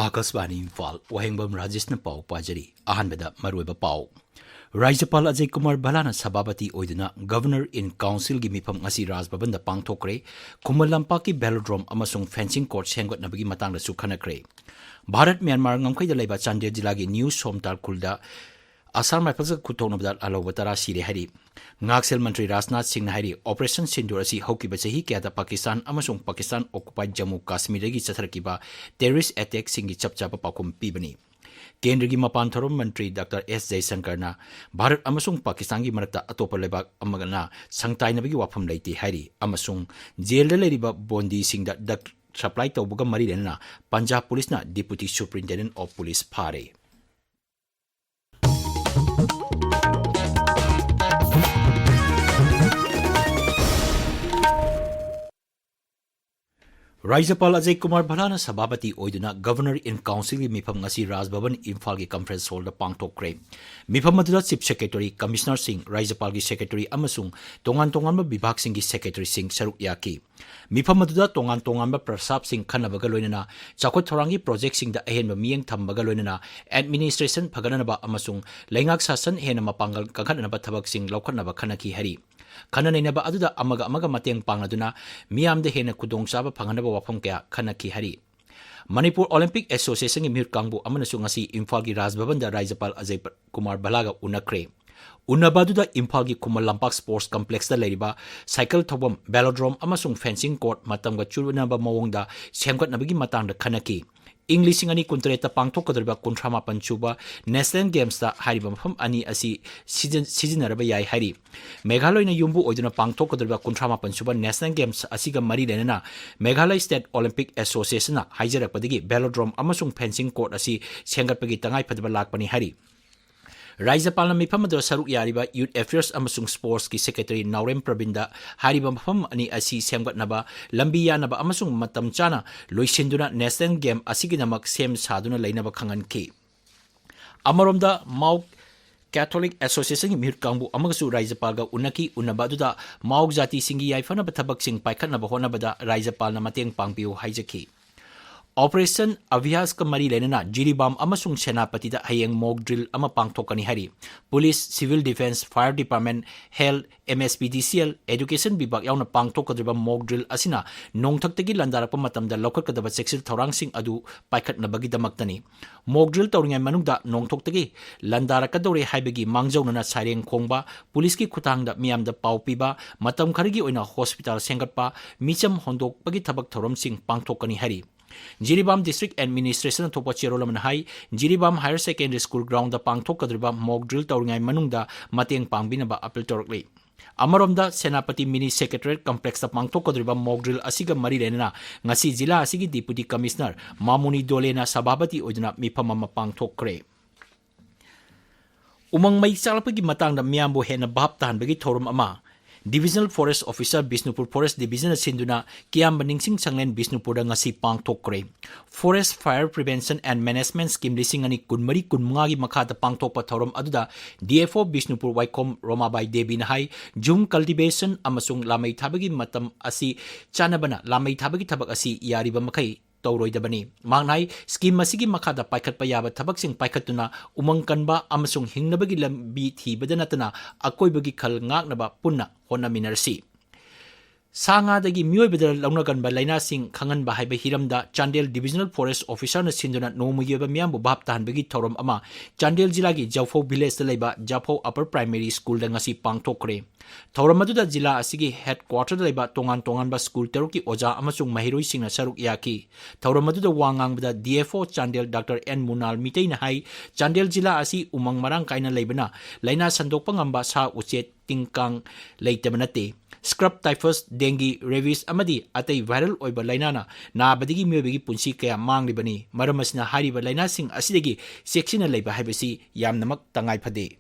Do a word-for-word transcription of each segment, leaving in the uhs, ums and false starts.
ꯑꯀꯥꯁꯕꯥꯅꯤ ꯏꯝꯐꯥꯜ, ꯋꯥꯍꯦꯡꯕꯝ ꯔꯥꯖꯦꯁꯅ ꯄꯥꯎ ꯄꯥꯖꯔꯤ꯫ ꯑꯍꯥꯟꯕꯗ ꯃꯔꯨꯑꯣꯏꯕ ꯄꯥꯎ꯫ ꯔꯥꯖ꯭ꯌꯄꯥꯜ ꯑꯖꯌ ꯀꯨꯃꯥꯔ ꯚꯜꯂꯥꯅ ꯁꯚꯥꯄꯇꯤ ꯑꯣꯏꯗꯨꯅ Governor in Councilꯒꯤ ꯃꯤꯐꯝ ꯉꯁꯤ ꯔꯥꯖꯚꯕꯟꯗ ꯄꯥꯡꯊꯣꯛꯈ꯭ꯔꯦ꯫ ꯈꯨꯃꯟ ꯂꯝꯄꯥꯛꯀꯤ Velodrome ꯑꯃꯁꯨꯡ fencing court ꯁꯦꯝꯒꯠꯅꯕꯒꯤ ꯃꯇꯥꯡꯗꯁꯨ ꯈꯟꯅꯈ꯭ꯔꯦ꯫ ꯚꯥꯔꯠ ꯃ꯭ꯌꯥꯟꯃꯥꯔ ꯉꯝꯈꯩꯗ ꯂꯩꯕ ꯆꯥꯟꯗꯦꯜ ꯖꯤꯂꯥꯒꯤ ꯅ꯭ꯌꯨ ꯁꯣꯝꯇꯥꯜ ꯈꯨꯜꯗ Assam Riflesꯀ ꯈꯨꯠꯊꯣꯛꯅꯕꯗ ꯂꯥꯜꯍꯧꯕ ꯇꯔꯥ ꯁꯤꯔꯦ ꯍꯥꯏꯔꯤ꯫ ꯉꯥꯛꯁꯦꯜ ꯃꯟꯇ꯭ꯔꯤ ꯔꯥꯖꯅꯥꯊ ꯁꯤꯡꯅ ꯍꯥꯏꯔꯤ, Operation Sindoor ꯑꯁꯤ ꯍꯧꯈꯤꯕ ꯆꯍꯤ ꯀꯌꯥꯗ ꯄꯥꯀꯤꯁꯇꯥꯟ ꯑꯃꯁꯨꯡ Pakistan occupied Jammu Kashmirꯗꯒꯤ ꯆꯠꯊꯔꯛꯈꯤꯕ terrorist attackꯁꯤꯡꯒꯤ ꯆꯞ ꯆꯥꯕ ꯄꯥꯎꯈꯨꯝ ꯄꯤꯕꯅꯤ꯫ ꯀꯦꯟꯗ꯭ꯔꯒꯤ ꯃꯄꯥꯟ ꯊꯧꯔꯝ ꯃꯟꯇ꯭ꯔꯤ ꯗꯥꯛꯇꯔ ꯑꯦꯁ ꯖꯌꯁꯪꯀꯔꯅ ꯚꯥꯔꯠ ꯑꯃꯁꯨꯡ ꯄꯥꯀꯤꯁꯇꯥꯟꯒꯤ ꯃꯔꯛꯇ ꯑꯇꯣꯞꯄ ꯂꯩꯕꯥꯛ ꯑꯃꯒꯅ ꯁꯪꯇꯥꯏꯅꯕꯒꯤ ꯋꯥꯐꯝ ꯂꯩꯇꯦ ꯍꯥꯏꯔꯤ ꯑꯃꯁꯨꯡ ꯖꯦꯜꯗ ꯂꯩꯔꯤꯕ ꯕꯣꯟꯗꯤꯁꯤꯡꯗ drug supply ꯇꯧꯕꯒ ꯃꯔꯤ ꯂꯩꯅꯅ ꯄꯟꯖꯥꯕ ꯄꯨꯂꯤꯁꯅ Deputy Superintendent of Police ꯐꯥꯔꯦ꯫ ꯔꯥꯖ꯭ꯌꯄꯥꯜ ꯑꯖꯌ ꯀꯨꯃꯥꯔ ꯚꯜꯂꯥꯅ ꯁꯚꯥꯄꯇꯤ ꯑꯣꯏꯗꯨꯅ Governor in Councilꯒꯤ ꯃꯤꯐꯝ ꯉꯁꯤ ꯔꯥꯖ ꯚꯕꯟ ꯏꯝꯐꯥꯜꯒꯤ conference hallꯗ ꯄꯥꯡꯊꯣꯛꯈ꯭ꯔꯦ꯫ ꯃꯤꯐꯝ ꯑꯗꯨꯗ Chief Secretary, Commissionerꯁꯤꯡ, ꯔꯥꯖ꯭ꯌꯄꯥꯜꯒꯤ Secretary ꯑꯃꯁꯨꯡ ꯇꯣꯉꯥꯟ ꯇꯣꯉꯥꯟꯕ ꯕꯤꯚꯥꯒꯁꯤꯡꯒꯤ Secretaryꯁꯤꯡ ꯁꯔꯨꯛ ꯌꯥꯈꯤ꯫ ꯃꯤꯐꯝ ꯑꯗꯨꯗ ꯇꯣꯉꯥꯟ ꯇꯣꯉꯥꯟꯕ ꯄ꯭ꯔꯁꯥꯞꯁꯤꯡ ꯈꯟꯅꯕꯒ ꯂꯣꯏꯅꯅ ꯆꯥꯎꯈꯠ ꯊꯧꯔꯥꯡꯒꯤ projectꯁꯤꯡꯗ ꯑꯍꯦꯟꯕ ꯃꯤꯠꯌꯦꯡ ꯊꯝꯕꯒ ꯂꯣꯏꯅꯅ administration ꯐꯒꯠꯅꯅꯕ ꯑꯃꯁꯨꯡ ꯂꯩꯉꯥꯛ ꯁꯥꯁꯟ ꯍꯦꯟꯅ ꯃꯄꯥꯡꯒꯜ ꯀꯟꯈꯠꯅꯅꯕ ꯊꯕꯛꯁꯤꯡ ꯂꯧꯈꯠꯅꯕ ꯈꯟꯅꯈꯤ ꯍꯥꯏꯔꯤ꯫ ꯈꯟꯅ ꯅꯩꯅꯕ ꯑꯗꯨꯗ ꯑꯃꯒ ꯑꯃꯒ ꯃꯇꯦꯡ ꯄꯥꯡꯅꯗꯨꯅ ꯃꯤꯌꯥꯝꯗ ꯍꯦꯟꯅ ꯈꯨꯗꯣꯡꯆꯥꯕ ꯐꯪꯍꯟꯅꯕ ꯋꯥꯐꯝ ꯀꯌꯥ ꯈꯟꯅꯈꯤ ꯍꯥꯏꯔꯤ꯫ ꯃꯅꯤꯄꯨꯔ Olympic Associationꯒꯤ ꯃꯤꯍꯨꯠ ꯀꯥꯡꯕꯨ ꯑꯃꯅꯁꯨ ꯉꯁꯤ ꯏꯝꯐꯥꯜꯒꯤ ꯔꯥꯖ ꯚꯕꯟꯗ ꯔꯥꯖ꯭ꯌꯄꯥꯜ ꯑꯖꯌ ꯀꯨꯃꯥꯔ ꯚꯜꯂꯥꯒ ꯎꯅꯈ꯭ꯔꯦ꯫ ꯎꯅꯕ ꯑꯗꯨꯗ ꯏꯝꯐꯥꯜꯒꯤ ꯈꯨꯃꯟ ꯂꯝꯄꯥꯛ Sports Complexꯇ ꯂꯩꯔꯤꯕ cycle ꯊꯧꯐꯝ, Velodrome ꯑꯃꯁꯨꯡ fencing court ꯃꯇꯝꯒ ꯆꯨꯅꯕ ꯃꯑꯣꯡꯗ ꯁꯦꯝꯒꯠꯅꯕꯒꯤ ꯃꯇꯥꯡꯗ ꯈꯟꯅꯈꯤ꯫ ꯏꯪ ꯂꯤꯁꯤꯡ ꯑꯅꯤ ꯀꯨꯟꯇꯔꯦꯠꯇ ꯄꯥꯡꯊꯣꯛꯀꯗꯧꯔꯤꯕ ꯀꯨꯟꯊ꯭ꯔꯥ ꯃꯥꯄꯟ ꯁꯨꯕ National Gamesꯇ ꯍꯥꯏꯔꯤꯕ ꯃꯐꯝ ꯑꯅꯤ ꯑꯁꯤ ꯁꯤꯖꯤꯟ-, ꯁꯤꯖꯤꯟꯅꯔꯕ ꯌꯥꯏ ꯍꯥꯏꯔꯤ꯫ ꯃꯦꯘꯥꯂꯌꯅ ꯌꯨꯝꯕꯨ ꯑꯣꯏꯗꯨꯅ ꯄꯥꯡꯊꯣꯛꯀꯗꯧꯔꯤꯕ ꯀꯨꯟꯊ꯭ꯔꯥ ꯃꯥꯄꯟ ꯁꯨꯕ National Games ꯑꯁꯤꯒ ꯃꯔꯤ ꯂꯩꯅꯅ ꯃꯦꯘꯥꯂꯌ State Olympic Associationꯅ ꯍꯥꯏꯖꯔꯛꯄꯗꯒꯤ Velodrome ꯑꯃꯁꯨꯡ fencing court ꯑꯁꯤ ꯁꯦꯝꯒꯠꯄꯒꯤ ꯇꯉꯥꯏꯐꯗꯕ ꯂꯥꯛꯄꯅꯤ ꯍꯥꯏꯔꯤ꯫ ꯔꯥꯖ꯭ꯌꯄꯥꯜꯅ ꯃꯤꯐꯝ ꯑꯗꯨꯗ ꯁꯔꯨꯛ ꯌꯥꯔꯤꯕ Youth Affairs ꯑꯃꯁꯨꯡ Sportsꯀꯤ Secretary ꯅꯥꯎꯔꯦꯝ ꯄ꯭ꯔꯕꯤꯟꯗ ꯍꯥꯏꯔꯤꯕ ꯃꯐꯝ ꯑꯅꯤ ꯑꯁꯤ ꯁꯦꯝꯒꯠꯅꯕ, ꯂꯝꯕꯤ ꯌꯥꯅꯕ ꯑꯃꯁꯨꯡ ꯃꯇꯝ ꯆꯥꯅ ꯂꯣꯏꯁꯤꯟꯗꯨꯅ National Game ꯑꯁꯤꯒꯤꯗꯃꯛ ꯁꯦꯝ ꯁꯥꯗꯨꯅ ꯂꯩꯅꯕ ꯈꯪꯍꯟꯈꯤ꯫ ꯑꯃꯔꯣꯝꯗ, ꯃꯥꯎ Catholic Associationꯒꯤ ꯃꯤꯍꯨꯠ ꯀꯥꯡꯕꯨ ꯑꯃꯒꯁꯨ ꯔꯥꯖ꯭ꯌꯄꯥꯜꯒ ꯎꯅꯈꯤ꯫ ꯎꯅꯕ ꯑꯗꯨꯗ ꯃꯥꯎ ꯖꯥꯇꯤꯁꯤꯡꯒꯤ ꯌꯥꯏꯐꯅꯕ ꯊꯕꯛꯁꯤꯡ ꯄꯥꯏꯈꯠꯅꯕ ꯍꯣꯠꯅꯕꯗ ꯔꯥꯖ꯭ꯌꯄꯥꯜꯅ ꯃꯇꯦꯡ ꯄꯥꯡꯕꯤꯌꯨ ꯍꯥꯏꯖꯈꯤ꯫ ꯑꯣꯄꯔꯦꯁꯟ ꯑꯚꯤꯌꯥꯁꯀ ꯃꯔꯤ ꯂꯩꯅꯅ ꯖꯤꯔꯤꯕꯥꯝ ꯑꯃꯁꯨꯡ ꯁꯦꯅꯥꯄꯇꯤꯗ ꯍꯌꯦꯡ mock drill ꯑꯃ ꯄꯥꯡꯊꯣꯛꯀꯅꯤ ꯍꯥꯏꯔꯤ꯫ Police, civil defence, fire department, health, M S P D C L, education ꯕꯤꯚꯥꯒ ꯌꯥꯎꯅ ꯄꯥꯡꯊꯣꯛꯀꯗꯧꯔꯤꯕ mock drill ꯑꯁꯤꯅ ꯅꯣꯡꯊꯛꯇꯒꯤ ꯂꯥꯟꯗꯥꯔꯛꯄ ꯃꯇꯝꯗ ꯂꯧꯈꯠꯀꯗꯕ ꯆꯦꯛꯁꯤꯜ ꯊꯧꯔꯥꯡꯁꯤꯡ ꯑꯗꯨ ꯄꯥꯏꯈꯠꯅꯕꯒꯤꯗꯃꯛꯇꯅꯤ꯫ Mock drill ꯇꯧꯔꯤꯉꯩ ꯃꯅꯨꯡꯗ ꯅꯣꯡꯊꯛꯇꯒꯤ ꯂꯥꯟꯗꯥꯔꯛꯀꯗꯧꯔꯦ ꯍꯥꯏꯕꯒꯤ ꯃꯥꯡꯖꯧꯅꯅ siren ꯈꯣꯡꯕ, ꯄꯨꯂꯤꯁꯀꯤ ꯈꯨꯠꯊꯥꯡꯗ ꯃꯤꯌꯥꯝꯗ ꯄꯥꯎ ꯄꯤꯕ, ꯃꯇꯝ ꯈꯔꯒꯤ ꯑꯣꯏꯅ ꯍꯣꯁꯄꯤꯇꯥꯜ ꯁꯦꯝꯒꯠꯄ, ꯃꯤꯆꯝ ꯍꯣꯟꯗꯣꯛꯄꯒꯤ ꯊꯕꯛ ꯊꯧꯔꯝꯁꯤꯡ ꯄꯥꯡꯊꯣꯛꯀꯅꯤ ꯍꯥꯏꯔꯤ꯫ ꯖꯤꯔꯤꯕꯥꯝ District Administration ꯊꯣꯛꯄ ꯆꯦꯔꯣꯜ ꯑꯃꯅ ꯍꯥꯏ, Jiribam Higher Secondary School ground ꯗ ꯄꯥꯡꯊꯣꯛꯀꯗꯧꯔꯤꯕ mock drill ꯇꯧꯔꯤꯉꯩ ꯃꯅꯨꯡꯗ ꯃꯇꯦꯡ ꯄꯥꯡꯕꯤꯅꯕ appeal ꯇꯧꯔꯛꯂꯤ꯫ ꯑꯃꯔꯣꯝꯗ, ꯁꯦꯅꯥꯄꯇꯤ Mini Secretariat Complex ꯇ ꯄꯥꯡꯊꯣꯛꯀꯗꯧꯔꯤꯕ mock drill ꯑꯁꯤꯒ ꯃꯔꯤ ꯂꯩꯅꯅ ꯉꯁꯤ ꯖꯤꯂꯥ ꯑꯁꯤꯒꯤ Deputy Commissioner ꯃꯥꯃꯨꯅꯤ ꯗꯣꯂꯦꯅ ꯁꯚꯥꯄꯇꯤ ꯑꯣꯏꯗꯨꯅ ꯃꯤꯐꯝ ꯑꯃ ꯄꯥꯡꯊꯣꯛꯈ꯭ꯔꯦ꯫ ꯎꯃꯪ ꯃꯩ ꯆꯥꯛꯂꯛꯄꯒꯤ ꯃꯇꯥꯡꯗ ꯃꯤꯌꯥꯝꯕꯨ ꯍꯦꯟꯅ ꯚꯥꯞ ꯇꯥꯍꯟꯕꯒꯤ ꯊꯧꯔꯝ ꯑꯃ Divisional Forest Officer, Bishnupur Forest Division ꯅ ꯁꯤꯟꯗꯨꯅ ꯀꯤꯌꯥꯝꯕ ꯅꯤꯡꯁꯤꯡ ꯁꯪꯂꯦꯟ, ꯕꯤꯁꯅꯨꯄꯨꯔꯗ ꯉꯁꯤ ꯄꯥꯡꯊꯣꯛꯈ꯭ꯔꯦ꯫ Forest Fire Prevention and Management Scheme ꯂꯤꯁꯤꯡ ꯑꯅꯤ ꯀꯨꯟꯃꯔꯤ ꯀꯨꯟꯃꯉꯥꯒꯤ ꯃꯈꯥꯗ ꯄꯥꯡꯊꯣꯛꯄ ꯊꯧꯔꯝ ꯑꯗꯨꯗ D F O ꯕꯤꯁꯅꯨꯄꯨꯔ ꯋꯥꯏꯈꯣꯝ ꯔꯣꯃꯥꯕꯥꯏ ꯗꯦꯕꯤꯅ ꯍꯥꯏ, ꯖꯨꯝ cultivation ꯑꯃꯁꯨꯡ ꯂꯥꯃꯩ ꯊꯥꯕꯒꯤ ꯃꯇꯝ ꯑꯁꯤ ꯆꯥꯟꯅꯕꯅ ꯂꯥꯃꯩ ꯊꯥꯕꯒꯤ ꯊꯕꯛ ꯑꯁꯤ ꯌꯥꯔꯤꯕ ꯃꯈꯩ ꯇꯧꯔꯣꯏꯗꯕꯅꯤ꯫ ꯃꯍꯥꯛꯅ ꯍꯥꯏ, scheme ꯑꯁꯤꯒꯤ ꯃꯈꯥꯗ ꯄꯥꯏꯈꯠꯄ ꯌꯥꯕ ꯊꯕꯛꯁꯤꯡ ꯄꯥꯏꯈꯠꯇꯨꯅ ꯎꯃꯪ ꯀꯟꯕ ꯑꯃꯁꯨꯡ ꯍꯤꯡꯅꯕꯒꯤ ꯂꯝꯕꯤ ꯊꯤꯕꯗ ꯅꯠꯇꯅ ꯑꯀꯣꯏꯕꯒꯤ ꯈꯜ ꯉꯥꯛꯅꯕ ꯄꯨꯟꯅ ꯍꯣꯠꯅꯃꯤꯟꯅꯔꯁꯤ꯫ ꯁꯥ ꯉꯥꯗꯒꯤ ꯃꯤꯑꯣꯏꯕꯗ ꯂꯧꯅꯒꯟꯕ ꯂꯥꯏꯅꯥꯁꯤꯡ ꯈꯪꯍꯟꯕ ꯍꯥꯏꯕ ꯍꯤꯔꯝꯗ ꯆꯥꯟꯗꯦꯜ Divisional Forest Officer ꯅ ꯁꯤꯟꯗꯨꯅ ꯅꯣꯡꯃꯒꯤ ꯑꯣꯏꯕ ꯃꯤꯌꯥꯝꯕꯨ ꯚꯥꯞ ꯇꯥꯍꯟꯕꯒꯤ ꯊꯧꯔꯝ ꯑꯃ ꯆꯥꯟꯗꯦꯜ ꯖꯤꯂꯥꯒꯤ ꯖꯥꯐꯧ village ꯇ ꯂꯩꯕ ꯖꯥꯐꯧ Upper Primary School ꯗ ꯉꯁꯤ ꯄꯥꯡꯊꯣꯛꯈ꯭ꯔꯦ꯫ ꯊꯧꯔꯝ ꯑꯗꯨꯗ ꯖꯤꯂꯥ ꯑꯁꯤꯒꯤ headquarter ꯗ ꯂꯩꯕ ꯇꯣꯉꯥꯟ ꯇꯣꯉꯥꯟꯕ school ꯇꯔꯨꯛꯀꯤ ꯑꯣꯖꯥ ꯑꯃꯁꯨꯡ ꯃꯍꯩꯔꯣꯏꯁꯤꯡꯅ ꯁꯔꯨꯛ ꯌꯥꯈꯤ꯫ ꯊꯧꯔꯝ ꯑꯗꯨꯗ ꯋꯥ ꯉꯥꯡꯕꯗ D F O Chandel Doctor N ꯃꯨꯅꯥꯜ ꯃꯤꯇꯩꯅ ꯍꯥꯏ, ꯆꯥꯟꯗꯦꯜ ꯖꯤꯂꯥ ꯑꯁꯤ ꯎꯃꯪ ꯃꯔꯥꯡ ꯀꯥꯏꯅ ꯂꯩꯕꯅ ꯂꯥꯏꯅꯥ ꯁꯟꯗꯣꯛꯄ ꯉꯝꯕ ꯁꯥ ꯎꯆꯦꯛ ꯇꯤꯟ ꯀꯥꯡ ꯂꯩꯇꯕ ꯅꯠꯇꯦ꯫ Scrub typhus, dengue, rabies ꯑꯃꯗꯤ ꯑꯇꯩ viral ꯑꯣꯏꯕ ꯂꯥꯏꯅꯥꯅ ꯅꯥꯕꯗꯒꯤ ꯃꯤꯑꯣꯏꯕꯒꯤ ꯄꯨꯟꯁꯤ ꯀꯌꯥ ꯃꯥꯡꯂꯤꯕꯅꯤ꯫ ꯃꯔꯝ ꯑꯁꯤꯅ ꯍꯥꯏꯔꯤꯕ ꯂꯥꯏꯅꯥꯁꯤꯡ ꯑꯁꯤꯗꯒꯤ ꯆꯦꯛꯁꯤꯟꯅ ꯂꯩꯕ ꯍꯥꯏꯕꯁꯤ ꯌꯥꯝꯅꯃꯛ ꯇꯉꯥꯏ ꯐꯗꯦ꯫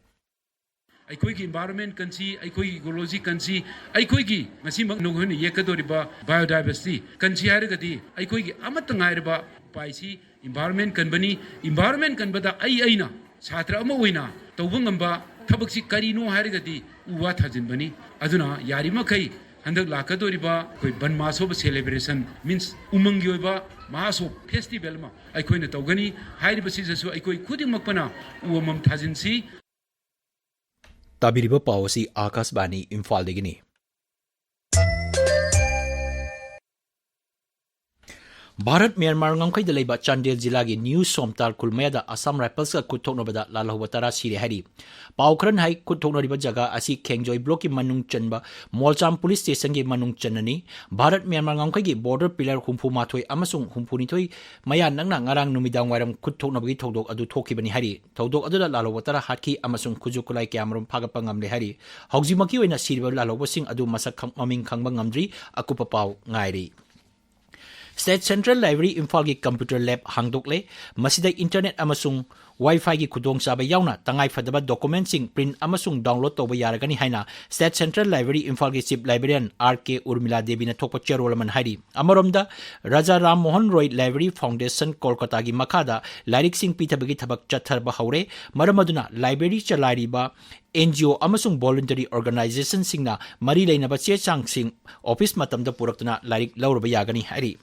ꯑꯩꯈꯣꯏꯒꯤ environment ꯀꯟꯁꯤ, ꯑꯩꯈꯣꯏꯒꯤ ecology ꯀꯟꯁꯤ, ꯑꯩꯈꯣꯏꯒꯤ ꯉꯁꯤꯃꯛ ꯅꯈꯣꯏꯅ ꯌꯦꯛꯀꯗꯧꯔꯤꯕ biodiversity ꯀꯟꯁꯤ ꯍꯥꯏꯔꯒꯗꯤ ꯑꯩꯈꯣꯏꯒꯤ ꯑꯃꯠꯇ ꯉꯥꯏꯔꯕ ꯎꯄꯥꯏꯁꯤ environment ꯀꯟꯕꯅꯤ꯫ Environment ꯀꯟꯕꯗ ꯑꯩ, ꯑꯩꯅ ꯁꯥꯇ꯭ꯔ ꯑꯃ ꯑꯣꯏꯅ ꯇꯧꯕ ꯉꯝꯕ ꯊꯕꯛꯁꯤ ꯀꯔꯤꯅꯣ ꯍꯥꯏꯔꯒꯗꯤ ꯎ ꯋꯥ ꯊꯥꯖꯤꯟꯕꯅꯤ꯫ ꯑꯗꯨꯅ ꯌꯥꯔꯤꯃꯈꯩ ꯍꯟꯗꯛ ꯂꯥꯛꯀꯗꯧꯔꯤꯕ ꯑꯩꯈꯣꯏ ꯕꯟ ꯃꯍꯥꯁꯣꯕ celebration, means ꯎꯃꯪꯒꯤ ꯑꯣꯏꯕ ꯃꯍꯥꯁꯣꯕ festival ꯑꯃ ꯑꯩꯈꯣꯏꯅ ꯇꯧꯒꯅꯤ꯫ ꯍꯥꯏꯔꯤꯕꯁꯤꯗꯁꯨ ꯑꯩꯈꯣꯏ ꯈꯨꯗꯤꯡꯃꯛꯄꯅ ꯎ ꯑꯃꯃꯝ ꯊꯥꯖꯤꯟꯁꯤ꯫ ꯇꯥꯕꯤꯔꯤꯕ ꯄꯥꯎ ꯑꯁꯤ ꯑꯥꯀꯥꯁꯕꯥꯅꯤ ꯏꯝꯐꯥꯜꯗꯒꯤꯅꯤ꯫ ꯚꯥꯔꯠ ꯃ꯭ꯌꯥꯟꯃꯥꯔ ꯉꯝꯈꯩꯗ ꯂꯩꯕ ꯆꯥꯟꯗꯦꯜ ꯖꯤꯂꯥꯒꯤ ꯅ꯭ꯌꯨ ꯁꯣꯝꯇꯥꯜ ꯈꯨꯜ ꯃꯌꯥꯗ ꯑꯁꯥꯝ ꯔꯥꯏꯐꯜꯁꯀ ꯈꯨꯠ ꯊꯣꯛꯅꯕꯗ ꯂꯥꯜꯍꯧꯕ ꯇꯔꯥ ꯁꯤꯔꯦ ꯍꯥꯏꯔꯤ꯫ ꯄꯥꯎ ꯈꯔꯅ ꯍꯥꯏ, ꯈꯨꯠ ꯊꯣꯛꯅꯔꯤꯕ ꯖꯒꯥ ꯑꯁꯤ ꯈꯦꯡꯖꯣꯏ ꯕ꯭ꯂꯣꯛꯀꯤ ꯃꯅꯨꯡ ꯆꯟꯕ ꯃꯣꯜꯆꯥꯝ ꯄꯨꯂꯤꯁ ꯁ꯭ꯇꯦꯁꯟꯒꯤ ꯃꯅꯨꯡ ꯆꯟꯅꯅꯤ꯫ ꯚꯥꯔꯠ ꯃ꯭ꯌꯥꯟꯃꯥꯔ ꯉꯝꯈꯩꯒꯤ ꯕꯣꯔꯗꯔ ꯄꯤꯂꯔ ꯍꯨꯝꯐꯨ ꯃꯥꯊꯣꯏ ꯑꯃꯁꯨꯡ ꯍꯨꯝꯐꯨ ꯅꯤꯊꯣꯏ ꯃꯌꯥ ꯅꯛꯅ ꯉꯔꯥꯡ ꯅꯨꯃꯤꯗꯥꯡ ꯋꯥꯏꯔꯝ ꯈꯨꯠ ꯊꯣꯛꯅꯕꯒꯤ ꯊꯧꯗꯣꯛ ꯑꯗꯨ ꯊꯣꯛꯈꯤꯕꯅꯤ ꯍꯥꯏꯔꯤ꯫ ꯊꯧꯗꯣꯛ ꯑꯗꯨꯗ ꯂꯥꯜꯍꯧꯕ ꯇꯔꯥ ꯍꯥꯠꯈꯤ ꯑꯃꯁꯨꯡ ꯈꯨꯠꯁꯨ ꯈꯨꯠꯂꯥꯏ ꯀꯌꯥꯃꯔꯨꯝ ꯐꯥꯒꯠꯄ ꯉꯝꯂꯦ ꯍꯥꯏꯔꯤ꯫ ꯍꯧꯖꯤꯛꯃꯛꯀꯤ ꯑꯣꯏꯅ ꯁꯤꯔꯤꯕ ꯂꯥꯜꯍꯧꯕꯁꯤꯡ ꯑꯗꯨ ꯃꯁꯛ ꯈꯪ-, ꯃꯃꯤꯡ ꯈꯪꯕ ꯉꯝꯗ꯭ꯔꯤ꯫ ꯑꯀꯨꯞꯄ ꯄꯥꯎ ꯉꯥꯏꯔꯤ꯫ State Central Library ꯏꯝꯐꯥꯜꯒꯤ computer lab ꯍꯥꯡꯗꯣꯛꯂꯦ꯫ ꯃꯁꯤꯗ internet ꯑꯃꯁꯨꯡ Wi-Fi ꯒꯤ ꯈꯨꯗꯣꯡꯆꯥꯕ ꯌꯥꯎꯅ ꯇꯉꯥꯏꯐꯗꯕ document ꯁꯤꯡ print ꯑꯃꯁꯨꯡ download ꯇꯧꯕ ꯌꯥꯔꯒꯅꯤ ꯍꯥꯏꯅ State Central Library ꯏꯝꯐꯥꯜꯒꯤ Chief Librarian R K ꯎꯔꯃꯤꯂꯥ ꯗꯦꯕꯤꯅ ꯊꯣꯛꯄ ꯆꯦꯔꯣꯜ ꯑꯃꯅ ꯍꯥꯏꯔꯤ꯫ ꯑꯃꯔꯣꯝꯗ, ꯔꯥꯖꯥ ꯔꯥꯝ ꯃꯣꯍꯟ ꯔꯣꯏ Library Foundation ꯀꯣꯜꯀꯇꯥꯒꯤ ꯃꯈꯥꯗ ꯂꯥꯏꯔꯤꯛꯁꯤꯡ ꯄꯤꯊꯕꯒꯤ ꯊꯕꯛ ꯆꯠꯊꯕ ꯍꯧꯔꯦ꯫ ꯃꯔꯝ ꯑꯗꯨꯅ library ꯆꯂꯥꯏꯔꯤꯕ N G O ꯑꯃꯁꯨꯡ voluntary organization ꯁꯤꯡꯅ ꯃꯔꯤ ꯂꯩꯅꯕ ꯆꯦ ꯆꯥꯡꯁꯤꯡ office ꯃꯇꯝꯗ ꯄꯨꯔꯛꯇꯨꯅ ꯂꯥꯏꯔꯤꯛ ꯂꯧꯔꯕ ꯌꯥꯒꯅꯤ ꯍꯥꯏꯔꯤ꯫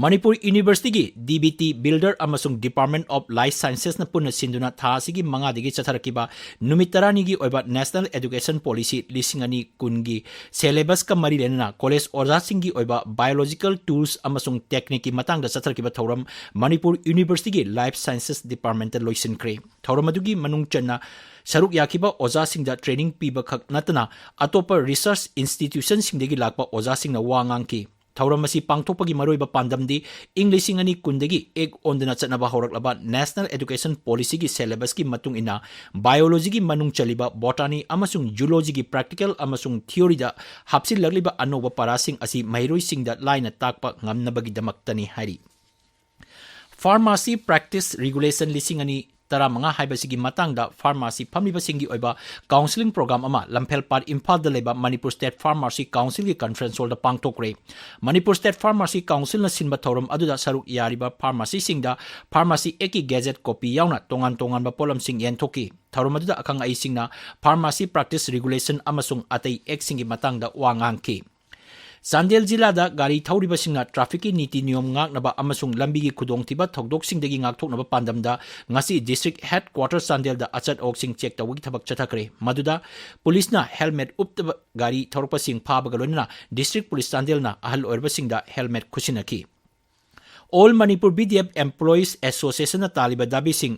ꯃꯅꯤꯄꯨꯔ University ꯒꯤ D B T Builder ꯑꯃꯁꯨꯡ Department of Life Sciences ꯅ ꯄꯨꯟꯅ ꯁꯤꯟꯗꯨꯅ ꯊꯥ ꯑꯁꯤꯒꯤ ꯃꯉꯥꯗꯒꯤ ꯆꯠꯊꯔꯛꯈꯤꯕ ꯅꯨꯃꯤꯠ ꯇꯔꯥꯅꯤꯒꯤ ꯑꯣꯏꯕ National Education Policy ꯂꯤꯁꯤꯡ ꯑꯅꯤ ꯀꯨꯟꯒꯤ syllabus ꯀ ꯃꯔꯤ ꯂꯩꯅꯅ college ꯑꯣꯖꯥꯁꯤꯡꯒꯤ ꯑꯣꯏꯕ biological tools ꯑꯃꯁꯨꯡ technique ꯀꯤ ꯃꯇꯥꯡꯗ ꯆꯠꯊꯔꯛꯈꯤꯕ ꯊꯧꯔꯝ ꯃꯅꯤꯄꯨꯔ University ꯒꯤ Life Sciences Department ꯇ ꯂꯣꯏꯁꯤꯟꯈ꯭ꯔꯦ꯫ ꯊꯧꯔꯝ ꯑꯗꯨꯒꯤ ꯃꯅꯨꯡ ꯆꯟꯅ ꯁꯔꯨꯛ ꯌꯥꯈꯤꯕ ꯑꯣꯖꯥꯁꯤꯡꯗ training ꯄꯤꯕ ꯈꯛ ꯅꯠꯇꯅ ꯑꯇꯣꯞꯄ research institution ꯁꯤꯡꯗꯒꯤ ꯂꯥꯛꯄ ꯑꯣꯖꯥꯁꯤꯡꯅ ꯋꯥ ꯉꯥꯡꯈꯤ꯫ ꯊꯧꯔꯝ ꯑꯁꯤ ꯄꯥꯡꯊꯣꯛꯄꯒꯤ ꯃꯔꯨꯑꯣꯏꯕ ꯄꯥꯟꯗꯝꯗꯤ ꯏꯪ ꯂꯤꯁꯤꯡ ꯑꯅꯤ ꯀꯨꯟꯗꯒꯤ ꯑꯦꯛ ꯑꯣꯟꯗꯨꯅ ꯆꯠꯅꯕ ꯍꯧꯔꯛꯂꯕ National Education Policy ꯒꯤ syllabus ꯀꯤ ꯃꯇꯨꯡ ꯏꯟꯅ biology ꯒꯤ ꯃꯅꯨꯡ ꯆꯜꯂꯤꯕ botany ꯑꯃꯁꯨꯡ zoology ꯒꯤ practical ꯑꯃꯁꯨꯡ theory ꯗ ꯍꯥꯞꯆꯤꯜꯂꯛꯂꯤꯕ ꯑꯅꯧꯕ ꯄꯔꯥꯁꯤꯡ ꯑꯁꯤ ꯃꯍꯩꯔꯣꯏꯁꯤꯡꯗ ꯂꯥꯏꯅ ꯇꯥꯛꯄ ꯉꯝꯅꯕꯒꯤꯗꯃꯛꯇꯅꯤ ꯍꯥꯏꯔꯤ꯫ Pharmacy Practice Regulation ꯂꯤꯁꯤꯡ ꯑꯅꯤ ꯇꯔꯥꯃꯉꯥ ꯍꯥꯏꯕꯁꯤꯒꯤ ꯃꯇꯥꯡꯗ pharmacy ꯐꯝꯂꯤꯕꯁꯤꯡꯒꯤ ꯑꯣꯏꯕ counselling program ꯑꯃ ꯂꯝꯐꯦꯜꯄꯥꯠ ꯏꯝꯐꯥꯜꯗ ꯂꯩꯕ Manipur State Pharmacy Councilꯒꯤ conference hallꯗ ꯄꯥꯡꯊꯣꯛꯈ꯭ꯔꯦ꯫ Manipur State Pharmacy Councilꯅ ꯁꯤꯟꯕ ꯊꯧꯔꯝ ꯑꯗꯨꯗ ꯁꯔꯨꯛ ꯌꯥꯔꯤꯕ pharmacyꯁꯤꯡꯗ Pharmacy Actꯀꯤ gazette copy ꯌꯥꯎꯅ ꯇꯣꯉꯥꯟ ꯇꯣꯉꯥꯟꯕ ꯄꯣꯠꯂꯝꯁꯤꯡ ꯌꯦꯟꯊꯣꯛꯈꯤ꯫ ꯊꯧꯔꯝ ꯑꯗꯨꯗ ꯑꯈꯪ ꯑꯍꯩꯁꯤꯡꯅ Pharmacy Practice Regulation ꯑꯃꯁꯨꯡ ꯑꯇꯩ actꯁꯤꯡꯒꯤ ꯃꯇꯥꯡꯗ ꯋꯥ ꯉꯥꯡꯈꯤ꯫ ꯆꯥꯟꯗꯦꯜ ꯖꯤꯂꯥꯗ ꯒꯥꯔꯤ ꯊꯧꯔꯤꯕꯁꯤꯡꯅ trafficꯀꯤ ꯅꯤꯇꯤ ꯅꯤꯌꯣꯝ ꯉꯥꯛꯅꯕ ꯑꯃꯁꯨꯡ ꯂꯝꯕꯤꯒꯤ ꯈꯨꯗꯣꯡꯊꯤꯕ ꯊꯧꯗꯣꯛꯁꯤꯡꯗꯒꯤ ꯉꯥꯛꯊꯣꯛꯅꯕ ꯄꯥꯟꯗꯝꯗ ꯉꯁꯤ district headquarter ꯆꯥꯟꯗꯦꯜꯗ ꯑꯆꯠ ꯑꯋꯣꯛꯁꯤꯡ check ꯇꯧꯕꯒꯤ ꯊꯕꯛ ꯆꯠꯊꯈ꯭ꯔꯦ꯫ ꯃꯗꯨꯗ ꯄꯨꯂꯤꯁꯅ helmet ꯎꯞꯇꯕ ꯒꯥꯔꯤ ꯊꯧꯔꯛꯄꯁꯤꯡ ꯐꯥꯕꯒ ꯂꯣꯏꯅꯅ district ꯄꯨꯂꯤꯁ ꯆꯥꯟꯗꯦꯜꯅ ꯑꯍꯜ ꯑꯣꯏꯔꯕꯁꯤꯡꯗ helmet ꯈꯨꯠꯁꯤꯟꯅꯈꯤ꯫ All Manipur BDF Employees Associationꯅ ꯇꯥꯜꯂꯤꯕ ꯗꯥꯕꯤꯁꯤꯡ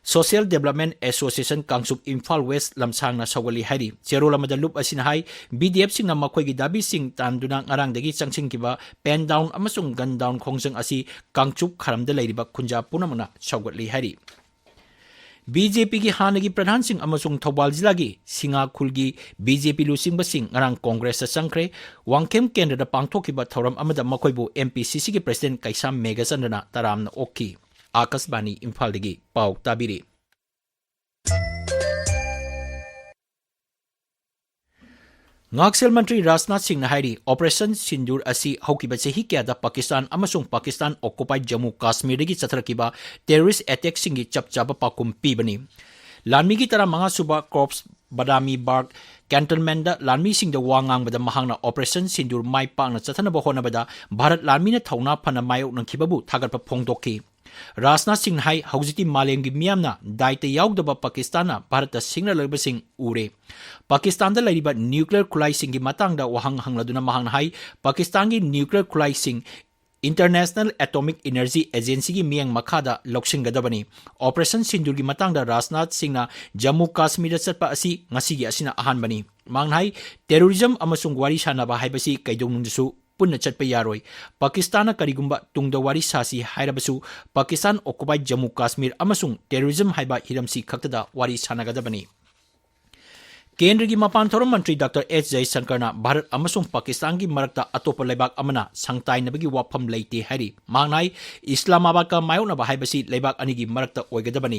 Social Development Association Kangchup Imphal West ꯂꯝꯁꯥꯡꯅ ꯁꯧꯒꯠꯂꯤ ꯍꯥꯏꯔꯤ꯫ ꯆꯦꯔꯣꯜ ꯑꯃꯗ ꯂꯨꯞ ꯑꯁꯤꯅ ꯍꯥꯏ, BDFꯁꯤꯡꯅ ꯃꯈꯣꯏꯒꯤ ꯗꯥꯕꯤꯁꯤꯡ ꯇꯥꯟꯗꯨꯅ ꯉꯔꯥꯡꯗꯒꯤ ꯆꯪꯁꯤꯟꯈꯤꯕ pen down ꯑꯃꯁꯨꯡ gun down ꯈꯣꯡꯖꯪ ꯑꯁꯤ ꯀꯥꯡꯆꯨꯞ ꯈꯔꯝꯗ ꯂꯩꯔꯤꯕ ꯈꯨꯟꯖꯥ ꯄꯨꯝꯅꯃꯛꯅ ꯁꯧꯒꯠꯂꯤ ꯍꯥꯏꯔꯤ꯫ BJPꯒꯤ ꯍꯥꯟꯅꯒꯤ ꯄ꯭ꯔꯙꯥꯟꯁꯤꯡ ꯑꯃꯁꯨꯡ ꯊꯧꯕꯥꯜ ꯖꯤꯂꯥꯒꯤ ꯁꯤꯡꯉꯥꯈꯨꯜꯒꯤ BJP ꯂꯨꯆꯤꯡꯕꯁꯤꯡ ꯉꯔꯥꯡ ꯀꯣꯡꯒ꯭ꯔꯦꯁꯇ ꯆꯪꯈ꯭ꯔꯦ꯫ ꯋꯥꯡꯈꯦꯝ ꯀꯦꯟꯗ꯭ꯔꯗ ꯄꯥꯡꯊꯣꯛꯈꯤꯕ ꯊꯧꯔꯝ ꯑꯃꯗ ꯃꯈꯣꯏꯕꯨ MPCCꯒꯤ president ꯀꯩꯁꯥꯝ ꯃꯦꯘꯆꯟꯗ꯭ꯔꯅ ꯇꯔꯥꯝꯅ ꯑꯣꯛꯈꯤ꯫ ꯑꯥꯀꯥꯁꯕꯥꯅꯤ ꯏꯝꯐꯥꯜꯗꯒꯤ ꯄꯥꯎ ꯇꯥꯕꯤꯔꯤ꯫ ꯉꯥꯛꯁꯦꯜ ꯃꯟꯇ꯭ꯔꯤ ꯔꯥꯖꯅꯥꯊ ꯁꯤꯡꯅ ꯍꯥꯏꯔꯤ, Operation Sindoor ꯑꯁꯤ ꯍꯧꯈꯤꯕ ꯆꯍꯤ ꯀꯌꯥꯗ ꯄꯥꯀꯤꯁꯇꯥꯟ ꯑꯃꯁꯨꯡ Pakistan occupied Jammu Kashmirꯗꯒꯤ ꯆꯠꯊꯔꯛꯈꯤꯕ terrorist attackꯁꯤꯡꯒꯤ ꯆꯞ ꯆꯥꯕ ꯄꯥꯎꯈꯨꯝ ꯄꯤꯕꯅꯤ꯫ ꯂꯥꯟꯃꯤꯒꯤ ꯇꯔꯥꯃꯉꯥ ꯁꯨꯕ Corps Badami Bagh cantonmentꯗ ꯂꯥꯟꯃꯤꯁꯤꯡꯗ ꯋꯥ ꯉꯥꯡꯕꯗ ꯃꯍꯥꯛꯅ Operation Sindoor ꯃꯥꯏ ꯄꯥꯛꯅ ꯆꯠꯊꯅꯕ ꯍꯣꯠꯅꯕꯗ ꯚꯥꯔꯠ ꯂꯥꯟꯃꯤꯅ ꯊꯧꯅꯥ ꯐꯅ ꯃꯥꯌꯣꯛꯅꯈꯤꯕꯕꯨ ꯊꯥꯒꯠꯄ ꯐꯣꯡꯗꯣꯛꯈꯤ꯫ ꯔꯥꯖꯅꯥꯊ ꯁꯤꯡꯅ ꯍꯥꯏ, ꯍꯧꯖꯤꯛꯇꯤ ꯃꯥꯂꯦꯝꯒꯤ ꯃꯤꯌꯥꯝꯅ ꯗꯥꯏꯇ ꯌꯥꯎꯗꯕ ꯄꯥꯀꯤꯁꯇꯥꯟꯅ ꯚꯥꯔꯠꯇ ꯁꯤꯡꯅꯔꯛꯂꯤꯕꯁꯤꯡ ꯎꯔꯦ꯫ ꯄꯥꯀꯤꯁꯇꯥꯟꯗ ꯂꯩꯔꯤꯕ nuclear ꯈꯨꯠꯂꯥꯏꯁꯤꯡꯒꯤ ꯃꯇꯥꯡꯗ ꯋꯥꯍꯪ ꯍꯪꯂꯗꯨꯅ ꯃꯍꯥꯛꯅ ꯍꯥꯏ, ꯄꯥꯀꯤꯁꯇꯥꯟꯒꯤ nuclear ꯈꯨꯠꯂꯥꯏꯁꯤꯡ International Atomic Energy Agencyꯒꯤ ꯃꯤꯠꯌꯦꯡ ꯃꯈꯥꯗ ꯂꯧꯁꯤꯟꯒꯗꯕꯅꯤ꯫ Operation Sindoorꯒꯤ ꯃꯇꯥꯡꯗ ꯔꯥꯖꯅꯥꯊ ꯁꯤꯡꯅ ꯖꯝꯃꯨ ꯀꯥꯁꯃꯤꯔꯗ ꯆꯠꯄ ꯑꯁꯤ ꯉꯁꯤꯒꯤ ꯑꯁꯤꯅ ꯑꯍꯥꯟꯕꯅꯤ꯫ ꯃꯍꯥꯛꯅ ꯍꯥꯏ, terrorism ꯑꯃꯁꯨꯡ ꯋꯥꯔꯤ ꯁꯥꯅꯕ ꯍꯥꯏꯕꯁꯤ ꯀꯩꯗꯧꯅꯨꯡꯗꯁꯨ ꯄꯨꯟꯅ ꯆꯠꯄ ꯌꯥꯔꯣꯏ꯫ ꯄꯥꯀꯤꯁꯇꯥꯟꯅ ꯀꯔꯤꯒꯨꯝꯕ ꯇꯨꯡꯗ ꯋꯥꯔꯤ ꯁꯥꯁꯤ ꯍꯥꯏꯔꯕꯁꯨ, Pakistan occupied Jammu Kashmir ꯑꯃꯁꯨꯡ terrorism ꯍꯥꯏꯕ ꯍꯤꯔꯝꯁꯤ ꯈꯛꯇꯗ ꯋꯥꯔꯤ ꯁꯥꯅꯒꯗꯕꯅꯤ꯫ ꯀꯦꯟꯗ꯭ꯔꯒꯤ ꯃꯄꯥꯟ ꯊꯧꯔꯝ ꯃꯟꯇ꯭ꯔꯤ ꯗꯥꯛꯇꯔ ꯑꯦꯁ ꯖꯌꯁꯪꯀꯔꯅ ꯚꯥꯔꯠ ꯑꯃꯁꯨꯡ ꯄꯥꯀꯤꯁꯇꯥꯟꯒꯤ ꯃꯔꯛꯇ ꯑꯇꯣꯞꯄ ꯂꯩꯕꯥꯛ ꯑꯃꯅ ꯁꯪꯇꯥꯏꯅꯕꯒꯤ ꯋꯥꯐꯝ ꯂꯩꯇꯦ ꯍꯥꯏꯔꯤ꯫ ꯃꯍꯥꯛꯅ ꯍꯥꯏ, ꯏꯁꯂꯥꯃꯥꯕꯥꯗꯀ ꯃꯥꯌꯣꯛꯅꯕ ꯍꯥꯏꯕꯁꯤ ꯂꯩꯕꯥꯛ ꯑꯅꯤꯒꯤ ꯃꯔꯛꯇ ꯑꯣꯏꯒꯗꯕꯅꯤ꯫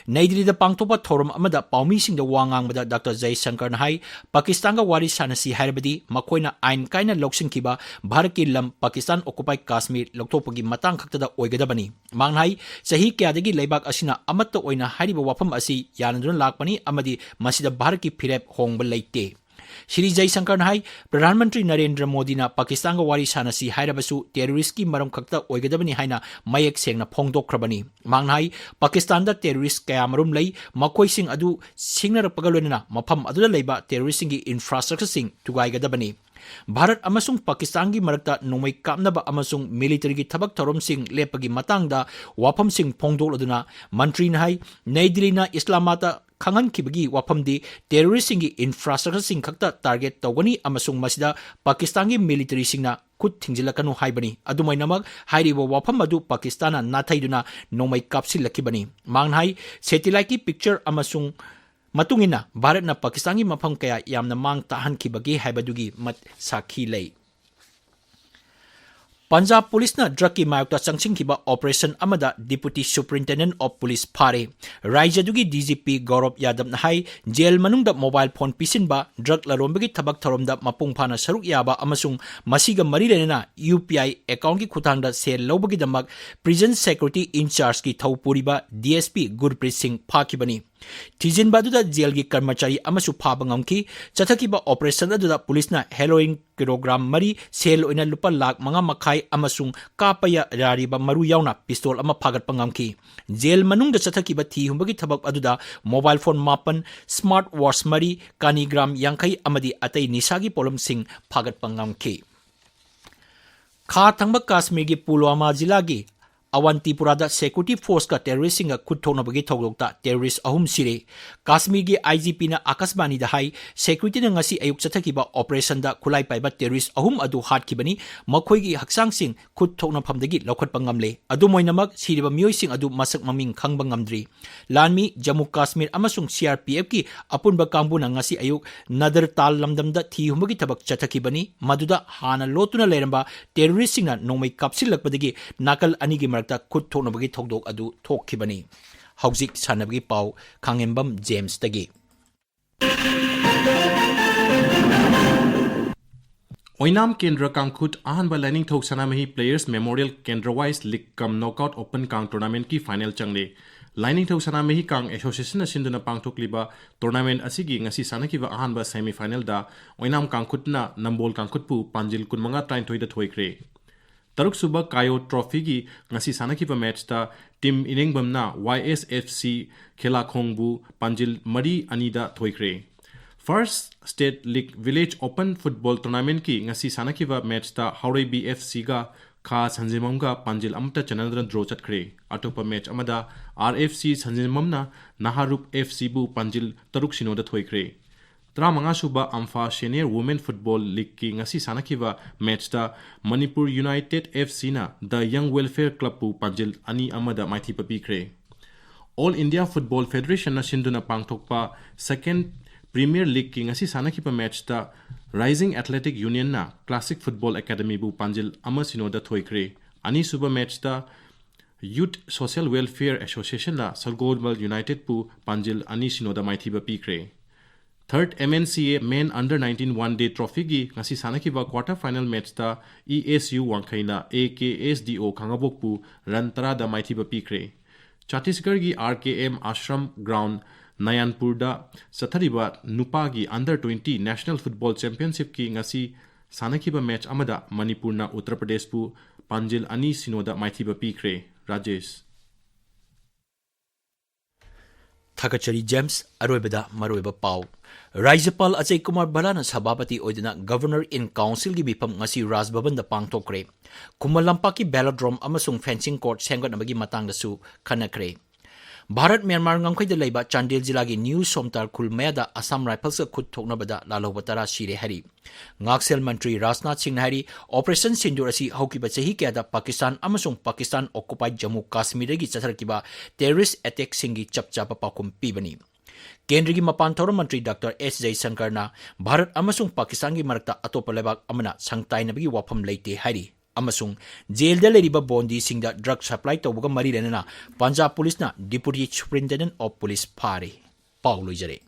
ꯅꯩ ꯗꯤꯜꯂꯤꯗ ꯄꯥꯡꯊꯣꯛꯄ ꯊꯧꯔꯝ ꯑꯃꯗ ꯄꯥꯎꯃꯤꯁꯤꯡꯗ ꯋꯥ ꯉꯥꯡꯕꯗ ꯗꯥꯛꯇꯔ ꯖꯌꯁꯪꯀꯔꯅ ꯍꯥꯏ, ꯄꯥꯀꯤꯁꯇꯥꯟꯒ ꯋꯥꯔꯤ ꯁꯥꯟꯅꯁꯤ ꯍꯥꯏꯔꯕꯗꯤ ꯃꯈꯣꯏꯅ ꯑꯥꯏꯟ ꯀꯥꯏꯅ ꯂꯧꯁꯤꯟꯈꯤꯕ ꯚꯥꯔꯠꯀꯤ ꯂꯝ ꯄꯥꯀꯤꯁꯇꯥꯟ ꯑꯣꯀꯨꯄꯥꯏ ꯀꯥꯁꯃꯤꯔ ꯂꯧꯊꯣꯛꯄꯒꯤ ꯃꯇꯥꯡ ꯈꯛꯇꯗ ꯑꯣꯏꯒꯗꯕꯅꯤ꯫ ꯃꯍꯥꯛꯅ ꯍꯥꯏ, ꯆꯍꯤ ꯀꯌꯥꯗꯒꯤ ꯂꯩꯕꯥꯛ ꯑꯁꯤꯅ ꯑꯃꯠꯇ ꯑꯣꯏꯅ ꯍꯥꯏꯔꯤꯕ ꯋꯥꯐꯝ ꯑꯁꯤ ꯌꯥꯅꯗꯨꯅ ꯂꯥꯛꯄꯅꯤ ꯑꯃꯗꯤ ꯃꯁꯤꯗ ꯚꯥꯔꯠꯀꯤ ꯐꯤꯔꯦꯞ ꯍꯣꯡꯕ ꯂꯩꯇꯦ꯫ ꯁ꯭ꯔꯤ ꯖꯌꯁꯪꯀꯔꯅ ꯍꯥꯏ, ꯄ꯭ꯔꯙꯥꯟ ꯃꯟꯇ꯭ꯔꯤ ꯅꯔꯦꯟꯗ꯭ꯔ ꯃꯣꯗꯤꯅ ꯄꯥꯀꯤꯁꯇꯥꯟꯒ ꯋꯥꯔꯤ ꯁꯥꯟꯅꯁꯤ ꯍꯥꯏꯔꯕꯁꯨ ꯇꯦꯔꯣꯔꯤꯁ꯭ꯠꯀꯤ ꯃꯔꯝ ꯈꯛꯇ ꯑꯣꯏꯒꯗꯕꯅꯤ ꯍꯥꯏꯅ ꯃꯌꯦꯛ ꯁꯦꯡꯅ ꯐꯣꯡꯗꯣꯛꯈ꯭ꯔꯕꯅꯤ꯫ ꯃꯍꯥꯛꯅ ꯍꯥꯏ, ꯄꯥꯀꯤꯁꯇꯥꯟꯗ ꯇꯦꯔꯣꯔꯤꯁ꯭ꯠ ꯀꯌꯥꯃꯔꯨꯝ ꯂꯩ, ꯃꯈꯣꯏꯁꯤꯡ ꯑꯗꯨ ꯁꯤꯡꯅꯔꯛꯄꯒ ꯂꯣꯏꯅꯅ ꯃꯐꯝ ꯑꯗꯨꯗ ꯂꯩꯕ ꯇꯦꯔꯣꯔꯤꯁ꯭ꯠꯁꯤꯡꯒꯤ ꯏꯟꯐ꯭ꯔꯥꯁ꯭ꯇ꯭ꯔꯛꯆꯔꯁꯤꯡ ꯊꯨꯒꯥꯏꯒꯗꯕꯅꯤ꯫ ꯚꯥꯔꯠ ꯑꯃꯁꯨꯡ ꯄꯥꯀꯤꯁꯇꯥꯟꯒꯤ ꯃꯔꯛꯇ ꯅꯣꯡꯃꯩ ꯀꯥꯞꯅꯕ ꯑꯃꯁꯨꯡ ꯃꯤꯂꯤꯇꯔꯤꯒꯤ ꯊꯕꯛ ꯊꯧꯔꯝꯁꯤꯡ ꯂꯦꯞꯄꯒꯤ ꯃꯇꯥꯡꯗ ꯋꯥꯐꯝꯁꯤꯡ ꯐꯣꯡꯗꯣꯛꯂꯗꯨꯅ ꯃꯟꯇ꯭ꯔꯤꯅ ꯍꯥꯏ, ꯅꯩ ꯗꯤꯜꯂꯤꯅ ꯏꯁꯂꯥꯃꯥꯕꯥꯗꯇ ꯈꯪꯍꯟꯈꯤꯕꯒꯤ ꯋꯥꯐꯝꯗꯤ ꯇꯦꯔꯣꯔꯤꯁ꯭ꯠꯁꯤꯡꯒꯤ ꯏꯟꯐ꯭ꯔꯥꯁ꯭ꯇ꯭ꯔꯛꯆꯔꯁꯤꯡ ꯈꯛꯇ ꯇꯥꯔꯒꯦꯠ ꯇꯧꯒꯅꯤ ꯑꯃꯁꯨꯡ ꯃꯁꯤꯗ ꯄꯥꯀꯤꯁꯇꯥꯟꯒꯤ ꯃꯤꯂꯤꯇꯔꯤꯁꯤꯡꯅ ꯈꯨꯠ ꯊꯤꯡꯖꯤꯜꯂꯛꯀꯅꯨ ꯍꯥꯏꯕꯅꯤ꯫ ꯑꯗꯨꯃꯥꯏꯅꯃꯛ ꯍꯥꯏꯔꯤꯕ ꯋꯥꯐꯝ ꯑꯗꯨ ꯄꯥꯀꯤꯁꯇꯥꯟꯅ ꯅꯥꯊꯩꯗꯨꯅ ꯅꯣꯡꯃꯩ ꯀꯥꯞꯁꯤꯜꯂꯛꯈꯤꯕꯅꯤ꯫ ꯃꯍꯥꯛꯅ ꯍꯥꯏ, ꯁꯦꯇꯤꯂꯥꯏꯠꯀꯤ ꯄꯤꯛꯆꯔ ꯑꯃꯁꯨꯡ ꯃꯇꯨꯡ ꯏꯟꯅ ꯚꯥꯔꯠꯅ ꯄꯥꯀꯤꯁꯇꯥꯟꯒꯤ ꯃꯐꯝ ꯀꯌꯥ ꯌꯥꯝꯅ ꯃꯥꯡ ꯇꯥꯛꯍꯟꯈꯤꯕꯒꯦ ꯍꯥꯏꯕꯗꯨꯒꯤ ꯃꯠ-, ꯁꯥꯈꯤ ꯂꯩ꯫ ꯄꯟꯖꯥꯕ ꯄꯨꯂꯤꯁꯅ ꯗ꯭ꯔꯒꯀꯤ ꯃꯥꯌꯣꯛꯇ ꯆꯪꯁꯤꯟꯈꯤꯕ ꯑꯣꯄꯔꯦꯁꯟ ꯑꯃꯗ Deputy Superintendent of Police ꯐꯥꯔꯦ꯫ ꯔꯥꯖ꯭ꯌꯗꯨꯒꯤ D G P ꯒꯧꯔꯕ ꯌꯥꯗꯕꯅ ꯍꯥꯏ, ꯖꯦꯜ ꯃꯅꯨꯡꯗ ꯃꯣꯕꯥꯏꯜ ꯐꯣꯟ ꯄꯤꯁꯤꯟꯕ, ꯗ꯭ꯔꯒ ꯂꯂꯣꯟꯕꯒꯤ ꯊꯕꯛ ꯊꯧꯔꯝꯗ ꯃꯄꯨꯡ ꯐꯥꯅ ꯁꯔꯨꯛ ꯌꯥꯕ ꯑꯃꯁꯨꯡ ꯃꯁꯤꯒ ꯃꯔꯤ ꯂꯩꯅꯅ U P I accountꯀꯤ ꯈꯨꯠꯊꯥꯡꯗ ꯁꯦꯜ ꯂꯧꯕꯒꯤꯗꯃꯛ Prison Security Inchargeꯀꯤ ꯊꯧ ꯄꯨꯔꯤꯕ D S P ꯒꯨꯔꯄ꯭ꯔꯤꯠ ꯁꯤꯡ ꯐꯥꯈꯤꯕꯅꯤ꯫ ꯊꯤꯖꯤꯟꯕ ꯑꯗꯨꯗ ꯖꯦꯜꯒꯤ ꯀꯔꯃꯆꯥꯔꯤ ꯑꯃꯁꯨ ꯐꯥꯕ ꯉꯝꯈꯤ꯫ ꯆꯠꯊꯈꯤꯕ ꯑꯣꯄꯔꯦꯁꯟ ꯑꯗꯨꯗ ꯄꯨꯂꯤꯁꯅ heroin ꯀꯤꯂꯣꯒ꯭ꯔꯥꯝ ꯃꯔꯤ, ꯁꯦꯜ ꯑꯣꯏꯅ ꯂꯨꯄꯥ ꯂꯥꯈ ꯃꯉꯥ ꯃꯈꯥꯏ ꯑꯃꯁꯨꯡ ꯀꯥꯞꯄ ꯌꯥ-, ꯌꯥꯔꯤꯕ ꯃꯔꯨ ꯌꯥꯎꯅ ꯄꯤꯁꯇꯣꯜ ꯑꯃ ꯐꯥꯒꯠꯄ ꯉꯝꯈꯤ꯫ ꯖꯦꯜ ꯃꯅꯨꯡꯗ ꯆꯠꯊꯈꯤꯕ ꯊꯤ ꯍꯨꯝꯕꯒꯤ ꯊꯕꯛ ꯑꯗꯨꯗ ꯃꯣꯕꯥꯏꯜ ꯐꯣꯟ ꯃꯥꯄꯟ, ꯁ꯭ꯃꯥꯔꯠ ꯋꯥꯆ ꯃꯔꯤ, ꯀꯥꯅꯤ ꯒ꯭ꯔꯥꯝ ꯌꯥꯡꯈꯩ ꯑꯃꯗꯤ ꯑꯇꯩ ꯅꯤꯁꯥꯒꯤ ꯄꯣꯠꯂꯝꯁꯤꯡ ꯐꯥꯒꯠꯄ ꯉꯝꯈꯤ꯫ ꯈꯥ ꯊꯪꯕ ꯀꯥꯁꯃꯤꯔꯒꯤ ꯄꯨꯜꯋꯥꯃꯥ ꯖꯤꯂꯥꯒꯤ ꯑꯋꯟꯇꯤꯄꯨꯔꯥꯗ security forceꯀ terroristꯁꯤꯡꯒ ꯈꯨꯠ ꯊꯣꯛꯅꯕꯒꯤ ꯊꯧꯗꯣꯛꯇ terrorist ꯑꯍꯨꯝ ꯁꯤꯔꯦ꯫ ꯀꯥꯁꯃꯤꯔꯒꯤ IGPꯅ ꯑꯥꯀꯥꯁꯕꯥꯅꯤꯗ ꯍꯥꯏ, securityꯅ ꯉꯁꯤ ꯑꯌꯨꯛ ꯆꯠꯊꯈꯤꯕ operationꯗ ꯈꯨꯠꯂꯥꯏ ꯄꯥꯏꯕ terrorist ꯑꯍꯨꯝ ꯑꯗꯨ ꯍꯥꯠꯈꯤꯕꯅꯤ꯫ ꯃꯈꯣꯏꯒꯤ ꯍꯛꯆꯥꯡꯁꯤꯡ ꯈꯨꯠ ꯊꯣꯛꯅꯐꯝꯗꯒꯤ ꯂꯧꯈꯠꯄ ꯉꯝꯂꯦ꯫ ꯑꯗꯨꯝ ꯑꯣꯏꯅꯃꯛ, ꯁꯤꯔꯤꯕ ꯃꯤꯑꯣꯏꯁꯤꯡ ꯑꯗꯨ ꯃꯁꯛ ꯃꯃꯤꯡ ꯈꯪꯕ ꯉꯝꯗ꯭ꯔꯤ꯫ ꯂꯥꯟꯃꯤ ꯖꯝꯃꯨ ꯀꯥꯁꯃꯤꯔ ꯑꯃꯁꯨꯡ CRPFꯀꯤ ꯑꯄꯨꯟꯕ ꯀꯥꯡꯕꯨꯅ ꯉꯁꯤ ꯑꯌꯨꯛ ꯅꯗꯔ ꯇꯥꯜ ꯂꯝꯗꯝꯗ ꯊꯤ ꯍꯨꯝꯕꯒꯤ ꯊꯕꯛ ꯆꯠꯊꯈꯤꯕꯅꯤ꯫ ꯃꯗꯨꯗ ꯍꯥꯟꯅ ꯂꯣꯠꯇꯨꯅ ꯂꯩꯔꯝꯕ terroristꯁꯤꯡꯅ ꯅꯣꯡꯃꯩ ꯀꯥꯞꯁꯤꯜꯂꯛꯄꯗꯒꯤ ꯅꯥꯀꯜ ꯑꯅꯤꯒꯤ ꯃꯔꯛꯇ ꯈꯨꯠ ꯊꯣꯛꯅꯕꯒꯤ ꯊꯧꯗꯣꯛ ꯑꯗꯨ ꯊꯣꯛꯈꯤꯕꯅꯤ꯫ ꯍꯧꯖꯤꯛ ꯁꯥꯟꯅꯕꯒꯤ ꯄꯥꯎ, ꯈꯥꯉꯦꯝꯕꯝ ꯖꯦꯝꯁꯇꯒꯤ꯫ ꯑꯣꯏꯅꯥꯝ ꯀꯦꯟꯗ꯭ꯔ ꯀꯥꯡꯈꯨꯠ ꯑꯍꯥꯟꯕ ꯂꯥꯏꯅꯤꯡꯊꯧ ꯁꯅꯥꯃꯍꯤ Players Memorial Kendra Wise League cum Knockout Open ꯀꯥꯡ tournamentꯀꯤ final ꯆꯪꯂꯦ꯫ ꯂꯥꯏꯅꯤꯡꯊꯧ ꯁꯅꯥꯃꯍꯤ ꯀꯥꯡ Associationꯅ ꯁꯤꯟꯗꯨꯅ ꯄꯥꯡꯊꯣꯛꯂꯤꯕ tournament ꯑꯁꯤꯒꯤ ꯉꯁꯤ ꯁꯥꯟꯅꯈꯤꯕ ꯑꯍꯥꯟꯕ semi finalꯗ ꯑꯣꯏꯅꯥꯝ ꯀꯥꯡꯈꯨꯠꯅ ꯅꯝꯕꯣꯜ ꯀꯥꯡꯈꯨꯠꯄꯨ ꯄꯥꯟꯖꯤꯜ ꯀꯨꯟꯃꯉꯥ ꯇꯔꯥꯅꯤꯊꯣꯏꯗ ꯊꯣꯏꯈ꯭ꯔꯦ꯫ ꯇꯔꯨꯛꯁꯨꯕ ꯀꯥꯌꯣ trophyꯒꯤ ꯉꯁꯤ ꯁꯥꯟꯅꯈꯤꯕ matchꯇ Team ꯏꯔꯦꯡꯕꯝꯅ YSFC ꯈꯦꯂꯥꯈꯣꯡꯕꯨ ꯄꯥꯟꯖꯤꯜ ꯃꯔꯤ ꯑꯅꯤꯗ ꯊꯣꯏꯈ꯭ꯔꯦ꯫ First State League Village Open Football Tournamentꯀꯤ ꯉꯁꯤ ꯁꯥꯟꯅꯈꯤꯕ matchꯇ ꯍꯥꯎꯔꯩꯕꯤ FCꯒ ꯈꯥ ꯁꯟꯖꯦꯝꯕꯝꯒ ꯄꯥꯟꯖꯤꯜ ꯑꯃꯠꯇ ꯆꯟꯅꯗꯅ draw ꯆꯠꯈ꯭ꯔꯦ꯫ ꯑꯇꯣꯞꯄ match ꯑꯃꯗ RFC ꯁꯟꯖꯦꯝꯕꯝꯅ ꯅꯍꯥꯔꯨꯞ FCꯕꯨ ꯄꯥꯟꯖꯤꯜ ꯇꯔꯨꯛ ꯁꯤꯅꯣꯗ ꯊꯣꯏꯈ꯭ꯔꯦ꯫ ꯇꯔꯥꯃꯉꯥꯁꯨꯕ ꯑꯝꯐꯥ Senior Women Football Leagueꯀꯤ ꯉꯁꯤ ꯁꯥꯟꯅꯈꯤꯕ matchꯇ Manipur United FCꯅ The Young Welfare Clubꯄꯨ ꯄꯥꯟꯖꯤꯜ ꯑꯅꯤ ꯑꯃꯗ ꯃꯥꯏꯊꯤꯕ ꯄꯤꯈ꯭ꯔꯦ꯫ All India Football Federationꯅ ꯁꯤꯟꯗꯨꯅ ꯄꯥꯡꯊꯣꯛꯄ Second Premier Leagueꯀꯤ ꯉꯁꯤ ꯁꯥꯟꯅꯈꯤꯕ matchꯇ Rising Athletic Unionꯅ Classic Football Academyꯕꯨ ꯄꯥꯟꯖꯤꯜ ꯑꯃ ꯁꯤꯅꯣꯗ ꯊꯣꯏꯈ꯭ꯔꯦ꯫ ꯑꯅꯤꯁꯨꯕ matchꯇ Youth Social Welfare Associationꯅ ꯁꯒꯣꯜꯕꯜ Unitedꯄꯨ ꯄꯥꯟꯖꯤꯜ ꯑꯅꯤ ꯁꯤꯅꯣꯗ ꯃꯥꯏꯊꯤꯕ ꯄꯤꯈ꯭ꯔꯦ꯫ Third MNCA Men Under nineteen One Day Trophyꯒꯤ ꯉꯁꯤ ꯁꯥꯟꯅꯈꯤꯕ quarter final matchꯇ ESU ꯋꯥꯡꯈꯩꯅ AKSDO ꯈꯥꯉꯕꯣꯛꯄꯨ run ꯇꯔꯥꯗ ꯃꯥꯏꯊꯤꯕ ꯄꯤꯈ꯭ꯔꯦ꯫ ꯆꯇꯤꯁꯒꯔꯒꯤ RKM Ashram Ground ꯅꯌꯥꯟꯄꯨꯔꯗ ꯆꯠꯊꯔꯤꯕ ꯅꯨꯄꯥꯒꯤ Under twenty National Football Championshipꯀꯤ ꯉꯁꯤ ꯁꯥꯟꯅꯈꯤꯕ match ꯑꯃꯗ ꯃꯅꯤꯄꯨꯔꯅ ꯎꯠꯇꯔ ꯄ꯭ꯔꯗꯦꯁꯄꯨ ꯄꯥꯟꯖꯤꯜ ꯑꯅꯤ ꯁꯤꯅꯣꯗ ꯃꯥꯏꯊꯤꯕ ꯄꯤꯈ꯭ꯔꯦ꯫ ꯔꯥꯖꯦꯁ꯫ ꯊꯥꯒꯠꯆꯔꯤ ꯖꯦꯝꯁ꯫ ꯑꯔꯣꯏꯕꯗ ꯃꯔꯨꯑꯣꯏꯕ ꯄꯥꯎ꯫ ꯔꯥꯖ꯭ꯌꯄꯥꯜ ꯑꯖꯌ ꯀꯨꯃꯥꯔ ꯚꯜꯂꯥꯅ ꯁꯚꯥꯄꯇꯤ ꯑꯣꯏꯗꯨꯅ Governor in Councilꯒꯤ ꯃꯤꯐꯝ ꯉꯁꯤ ꯔꯥꯖ ꯚꯕꯟꯗ ꯄꯥꯡꯊꯣꯛꯈ꯭ꯔꯦ꯫ ꯈꯨꯃꯟ ꯂꯝꯄꯥꯛꯀꯤ Velodrome ꯑꯃꯁꯨꯡ fencing court ꯁꯦꯝꯒꯠꯅꯕꯒꯤ ꯃꯇꯥꯡꯗꯁꯨ ꯈꯟꯅꯈ꯭ꯔꯦ꯫ ꯚꯥꯔꯠ ꯃ꯭ꯌꯥꯟꯃꯥꯔ ꯉꯝꯈꯩꯗ ꯂꯩꯕ ꯆꯥꯟꯗꯦꯜ ꯖꯤꯂꯥꯒꯤ ꯅ꯭ꯌꯨ ꯁꯣꯝꯇꯥꯔ ꯈꯨꯜ ꯃꯌꯥꯗ ꯑꯁꯥꯝ ꯔꯥꯏꯐꯜꯁꯀ ꯈꯨꯠ ꯊꯣꯛꯅꯕꯗ ꯂꯥꯜꯍꯧꯕ ꯇꯔꯥ ꯁꯤꯔꯦ ꯍꯥꯏꯔꯤ꯫ ꯉꯥꯛꯁꯦꯜ ꯃꯟꯇ꯭ꯔꯤ ꯔꯥꯖꯅꯥꯊ ꯁꯤꯡꯅ ꯍꯥꯏꯔꯤ, Operation Sindoor ꯑꯁꯤ ꯍꯧꯈꯤꯕ ꯆꯍꯤ ꯀꯌꯥꯗ ꯄꯥꯀꯤꯁꯇꯥꯟ ꯑꯃꯁꯨꯡ ꯄꯥꯀꯤꯁꯇꯥꯟ occupied ꯖꯝꯃꯨ ꯀꯥꯁꯃꯤꯔꯗꯒꯤ ꯆꯠꯊꯔꯛꯈꯤꯕ terrorist attackꯁꯤꯡꯒꯤ ꯆꯞ ꯆꯥꯕ ꯄꯥꯎꯈꯨꯝ ꯄꯤꯕꯅꯤ꯫ ꯀꯦꯟꯗ꯭ꯔꯒꯤ ꯃꯄꯥꯟ ꯊꯧꯔꯝ ꯃꯟꯇ꯭ꯔꯤ ꯗꯥꯛꯇꯔ ꯑꯦꯁ ꯖꯌꯁꯪꯀꯔꯅ ꯚꯥꯔꯠ ꯑꯃꯁꯨꯡ ꯄꯥꯀꯤꯁꯇꯥꯟꯒꯤ ꯃꯔꯛꯇ ꯑꯇꯣꯞꯄ ꯂꯩꯕꯥꯛ ꯑꯃꯅ ꯁꯪ ꯇꯥꯏꯅꯕꯒꯤ ꯋꯥꯐꯝ ꯂꯩꯇꯦ ꯍꯥꯏꯔꯤ꯫ ꯑꯃꯁꯨꯡ ꯖꯦꯜꯗ ꯂꯩꯔꯤꯕ ꯕꯣꯟꯗꯤꯁꯤꯡꯗ drug supply ꯇꯧꯕꯒ ꯃꯔꯤ ꯂꯩꯅꯅ ꯄꯟꯖꯥꯕ ꯄꯨꯂꯤꯁꯅ Deputy Superintendent of Police ꯐꯥꯔꯦ꯫ ꯄꯥꯎ ꯂꯣꯏꯖꯔꯦ꯫